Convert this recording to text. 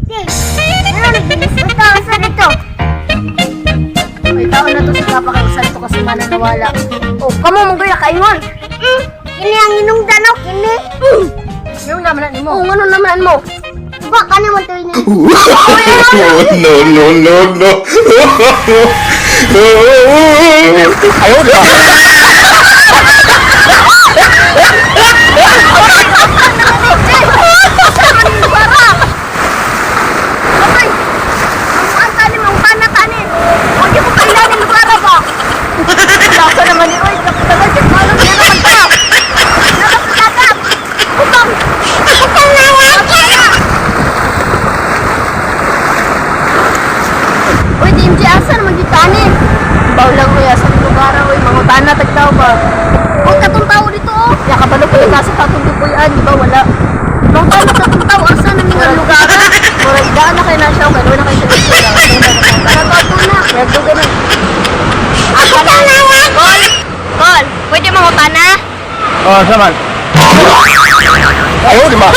Ano nagbilis ka sa dito? May tao na to sa papa kay usa to kasi mana nawala. Oh, kamo mo gaya kaingon. Kini ang inungdan oh, kini. Yung naman na nimo. Oh, ngano naman mo? Ba kani man to ini. No, no, no, no. Ayaw na. Patay. Ang tani mong kana tani. Huwag mo kailangan lugar ba? Lasa naman ni oy, kapitala jud malo niya naman ta. Nakapagkakap. Butang. Butang na lang. Uy, DMG asa naman gyud tani. Baw lang kuya sa lugar oy, mangutana tag tao ba. Huwag katong tao dito oh. Ya kabalo ko sa katong dupuy-an, di ba wala. Mangutana katong tao asa na nga lugar. Murag daan na kay na siya, kay na kay sa dito. Nagato na. Nagduga na. Ako na lang. Kol. Kol, pwede mangutana? Oh, saman. Ayaw, di ba?